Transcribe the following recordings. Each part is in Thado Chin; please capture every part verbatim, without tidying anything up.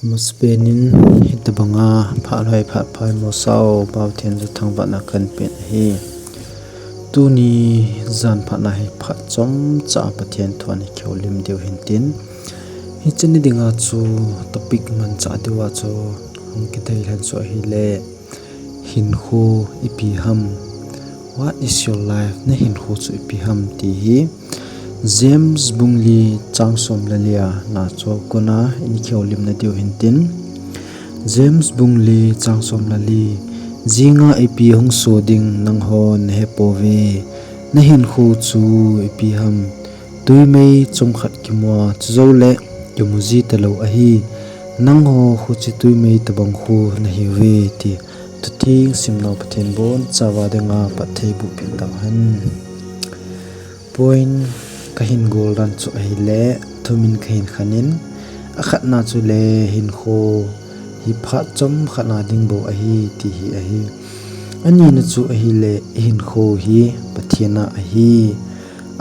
Masapen in hitabanga phat lhai phat phai mosao Pathen chu thangvahna kahin pen ahi. Tuni jan phatna hi phat chomcha Pathen thu a i kihoulim diu hintin. Hiche ni dinga chu topic manchah diuva chu hung kithei lhen chu ahile, hinkho ipi ham. What is your life? Na hinkho chu ipi ham ti hi. James bung li chang som le li a na chu kona i kihoulimna diu hintin. James bung li chang som le li. Jinga ipi hung so ding nanghon nahe pouve. Na hinkho chu ipi ham. Tuimei chomkhat kimu a, chujou le kimu ji talou ahi. Nangho kho chu tuimei tabang kho nahiuve ti. Thutheng simnau Pathen bonchauva dinga phatthei boh peh tauhen. Point kahin gol dan chu ahile, thum in kahin khen in, akhatna chu le hinkho hi phat chomkhat na ding bou ahi ti hi ahi. Anina chu ahile hinkho hi Pathen a ahi.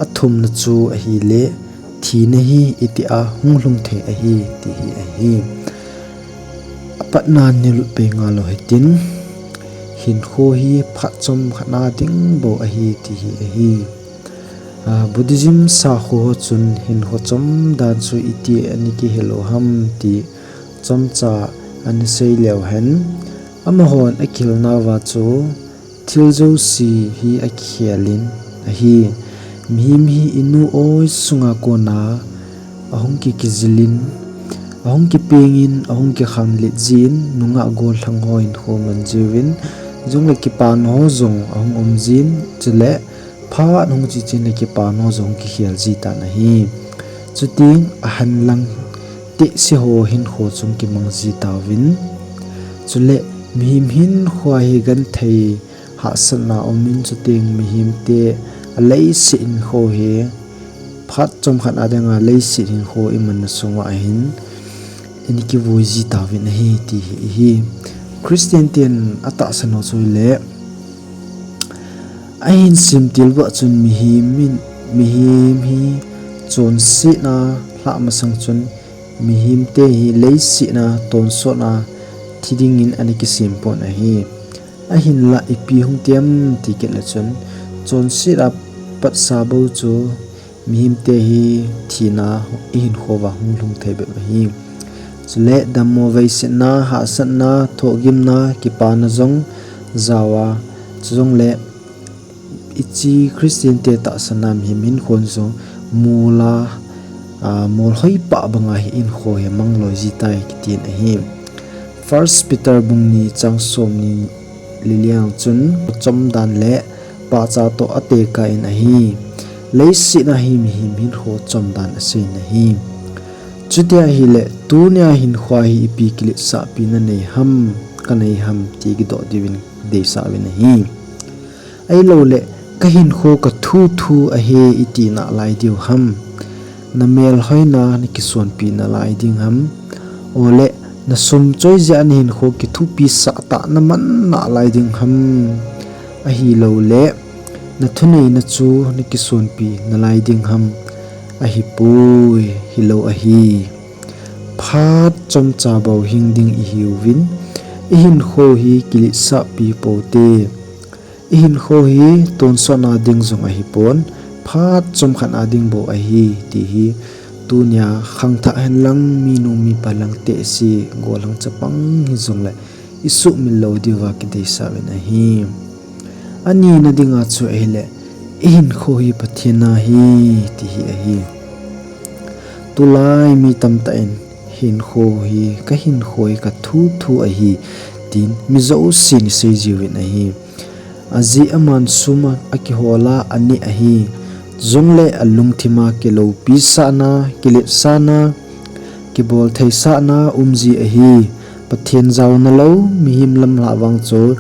Athumna chu ahile thina hi itia hung lhung thei ahi ti hi ahi. Apatna nilut pei ngal lou hitin, hinkho hi phat chomkhat na ding bou ahi ti hi ahi. Ah, Buddhism sakho ho chun hinkho chom dan chu iti a i kihil u ham ti chomcha ana sei leu hen. Amahon akihilnauva chu thil jouse hi akikhel in ahi. Mihem hi inu oi sunga kona ahung kikijil in, ahung kipeng in, ahung kikhanlet jin, nungah gollhang ho hinkho man jiuvin, jongle kipana ho jong ahung um jin, chule phat hung che chen le kipana ho jong kikhel ji tan ahi. Chuteng ahanlang tehse ho hinkho chung kimang ji tauvin. Chule mihem hinkho hi genthei hahsatna um in, chuteng mihemte aleiset hinkho hi phat chomkhat na dinga leiset hinkho imanna sunga hin i kivui ji tauvin ahi ti hi ahi. Christian ten atahsan u chu le ahin simtil uva chun mihem in, mihem hi chonsetna lhah masang chun mihemte hi leiset a tonsot a thi dingin ana kisem pon ahi. Ahinla ipi hung ti ham ti kit le chun, chonset a patsa bou chu mihemte hi thina i hinkho uva hung lhung thei bep ahi. Chule dammo veisetna, hahsatna, thohgimna, kipana jong jao a, chujongle hiche Christian te tahsan a mihem hinkho jong mol a, ah, mol hoi pah banga hi hinkho hi mang loi ji tai kitin ahi. First Peter bung ni chang som ni le li a chun chomdan le pahcha toh atekah in ahi. Leiset a hi mihem hinkho chomdan asei in ahi. Chuti ahile tunia hinkho hi ipi kiletsahpi nanei ham, kanei ham ti kidoh diuvin deisah uvin ahi. Ahilouleh, ka hinkho ka thuthu ahi iti nalai diu ham? Na melhoina na kisonpi nalai ding ham? Ole, na sum choi jeh a na hinkho kithupi sah tah na man nalai ding ham? Ahilouleh, na thuneina chu na kisonpi nalai ding ham? Ahipoi, hilou ahi. Phat chomcha bou hing ding ihiuvin, i hinkho hi kiletsahpi pou te. I hinkho hi tonsot na ding jong ahipon, phat chomkhat na ding bou ahi, ti hi tunia khangthah henlang, minu mipa lang tehse, gollhang chapang hijongle, i sumil lou diuva kideisah uvin ahi. Anina dinga chu ahile, i hinkho hi Pathen a ahi, ti hi ahi. Tulai mi tamtah in, hinkho hi, ka hinkho hi, ka thuthu ahi, tin mi jousen asei jiuvin ahi. Ajeh aman sum a akihol a aneh ahi. Jongle alungthim a kiloupi sahna, kiletsahna, kibolthei sahna um ji ahi. Pathen jaona lou, mihem lamlhah vang chu,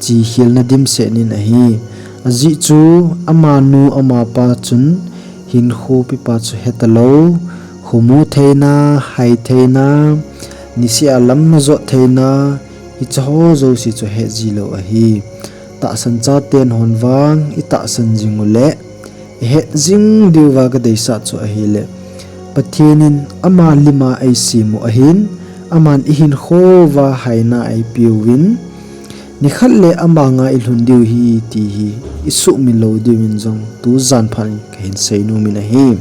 chihilna dimset in ahi. Ajeh chu, amanu amapa chun, hinkho pipa chu hetalou, khomu theina, hai theina, niseh a lam najot theina, hicheho jouse chu het jilou ahi. Tahsan chaten hon vang, i tahsan jing uleh, i het jing diuva ka deisah chu ahile, Pathen in ama lim a eisem u ahin, Aman ihinkhoa haina eipeuvin, nikhat le amanga ilhun diu ahi ti hi isuhmil lou diuvin jong tujan phat in kahin seinom in ahi.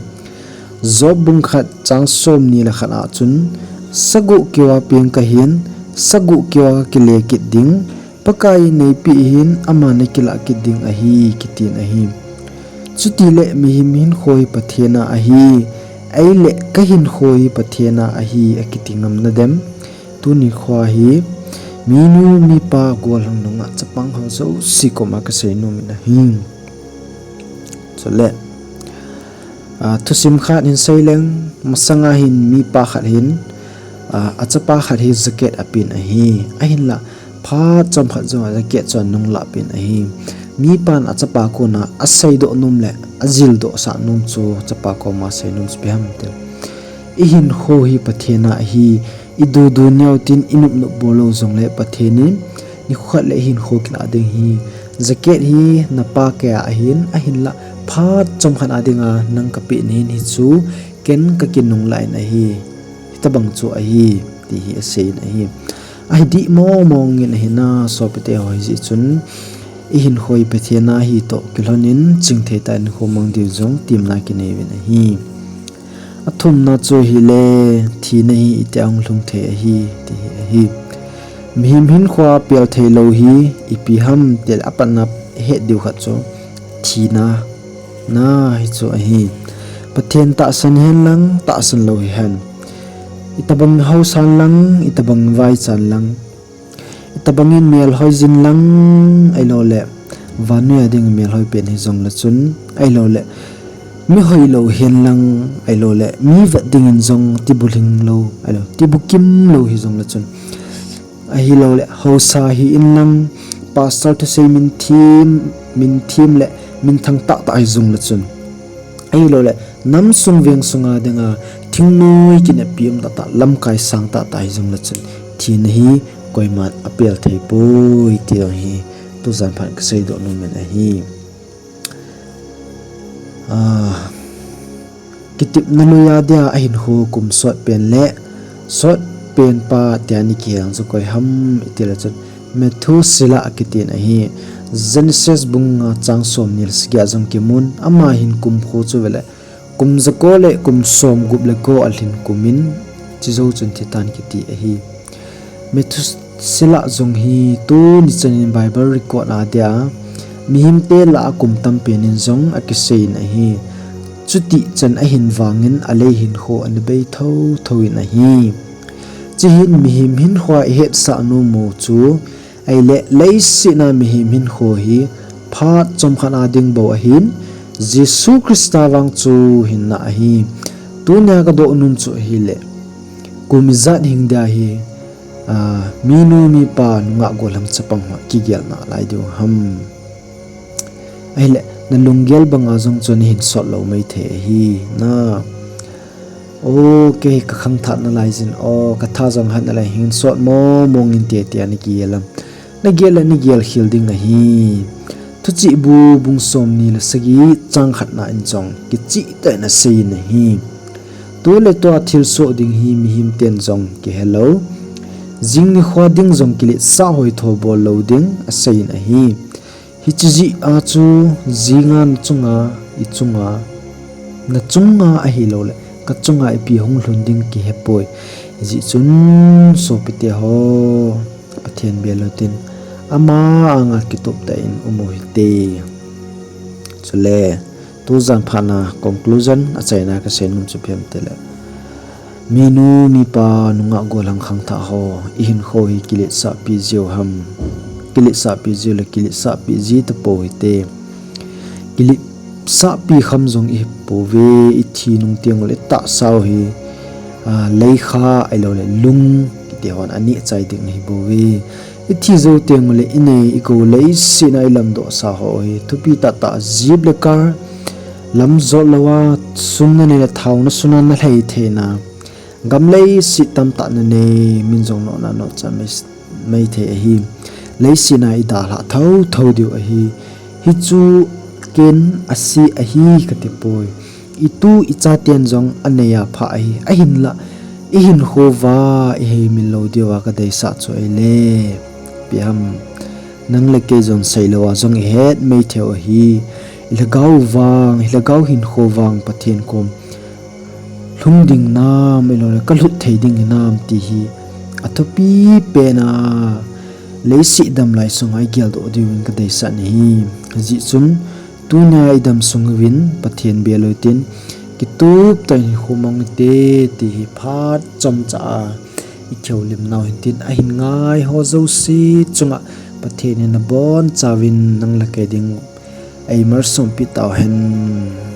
Job bung khat chang somni le khat a chun, saguh keuva peng kahin, saguh keuva kakile kit ding, Pakai in neipeh in aman nakilah kit ding ahi, kitin ahi. Chutile mihem hinkho hi Pathen a ahi, ahile kahinkho hi Pathen a ahi akiti ngam nadem? Tuni khoa hi minu mipa gollhang nungah chapang ho jouse koma kaseinom in ahi. Chule thusim khat hin seileng, masanga hin mipa khat hin achapa khat hi jacket apen ahi. Ahinla phat chomkhat jouva jacket chu anunglah pen ahi. Mipan achapa kona aseidoh nom le ajildoh sah nom chu chapa koma seinom chu ipi ham tile, ihinkho hi Pathen a ahi, idudu neo tin inopnop bol lou jongle Pathen in nikho khat le ihinkho kilah ding ahi. Jacket hi napa keiya ahin, ahinla phat chomkhat a dinga nang kapeh nahin, hichu ken kakinunglah in ahi, hitobang chu ahi, ti hi aseiyin ahi. Ahidih mongmong in ahina, sopite ho, hijeh chun ihinkho hi Pathen a ahi toh kilhonin chingthei tah in hinkho mang diu jong temna kinei uvin ahi. Athumna chu ahile, thina hi itia hung lhung thei ahi, ti hi ahi. Mihem hinkhoa pel theilou hi ipi ham tile, apatna ihet diu khat chu thina, na, hichu ahi. Pathen tahsan hen lang, tahsan lou hihen, itobang haosan lang, itobang vaichan lang, itobangin melhoi jin lang, ahiloule vannoiya ding melhoi pen hijongle chun, ahiloule mi hoilou hen lang, ahiloule mi vet dingin jong tibu lhing lou, ahilou tibu kim lou hijongle chun, ahiloule haosa hi in lang, pastor thusei min them, min them le minthang tahtah hijongle chun, ahiloule namsung vengsunga dinga thingnoi kineppi um tahtah, lamkai sang tahtah hijongle chun, thina hi koiman apel theipoi ti hi tujan phat in kaseidoh nom in ahi. Kitepna lui a dia ahinkho kum sotpen le sotpen pa tia ana kihei chu koi ham itile chun, Methuselah akitin ahi. Genesis bung nga chang somni le sagi a jong kimun, ama hin kumkho chu vele kum jako le kum somgup le ko alhin kumin, chujou chun thitan kiti ahi. Methuselah jong hi tuni chanin Bible record a dia mihemte lah a kum tampen in jong akiseiyin ahi. Chutih chan ahin vangin alei hinkho ana bei thotho in ahi. Chuhin mihem hinkhoa ihetsah nomu chu, ahile leiset a mihem hinkho hi phat chomkhat a ding bou ahin, Jesu Christa vang chu hinna ahi. Tunia kadoh nom chu ahile, kum ijat hing dia hi minu mipa nungah gollhang chapang ho kigel nalai diu ham? Ahile nalunggel banga jong chu nahin sot lou maithei ahi na. O, kei kakhangthah nalai jin, o, katha jong hat nalai, hin sot mongmong inte tia nakigel am? Nagel le nagel khel ding ahi. Thuchihbu bung somni le sagi chang khatna in jong kichehtah in aseiyin ahi. Tuletua thilsoh ding hi mihemten jong kihelou, jing nikhoa ding jong kiletsah hoitho bol lou ding aseiyin ahi. Hiche jeh a chu jinga nachunga, ichunga, nachunga ahiloule kachunga ipi hung lhun ding kihepoi. Hijeh chun sopite ho, Pathen bel utin, ama anga kituptah in um u hite. Chule tujan phatna conclusion achaina kaseinom chu ipi ham tile, minu mipa nungah gollhang khangthah ho, ihinkho hi kiletsahpi jiu ham? Kiletsahpi jiu le kiletsahpi ji tapou hite. Kiletsahpi kham jong ihipouve. Ithi nung tengule itahsau hi leikha ahiloule lung kiti hon anehchai ding ahibouve. Ithi jou tengule inei igou leiset a ilamdohsa ho hi thupi tahtah jeep le car, lam jot louva sum nanei le thao nasun a nalhai theina, gam leiset tamtah nanei, min jong nohna nohcha maithei ahi. Leiset a idalhah thotho diu ahi. Hichu ken ase ahi katipoi. Itu ichaten jong anei a phah ahi. Ahinla Ihinkho uva iheimil lou diuva kadeisah chu ahile, ipi ham, nang le kei jong seilou a jong ihet mei thei u ahi. Ilhagao vang, ilhagao hinkho vang Pathen kom lhung ding hinam, ahiloule kalhut thei ding hinam ti hi athupi pen a, leiset damlai sunga igeldoh diuvin kadeisah ahi. Ajeh chun tunia idam sung uvin Pathen bel u hitin, kitup tah in hinkho mang ute ti hi phat chomcha a ikihoulimnau hintin, ahin ngaiho jouse chunga Pathen in abonchauvin nang le kei ding eimalsompi tauhen.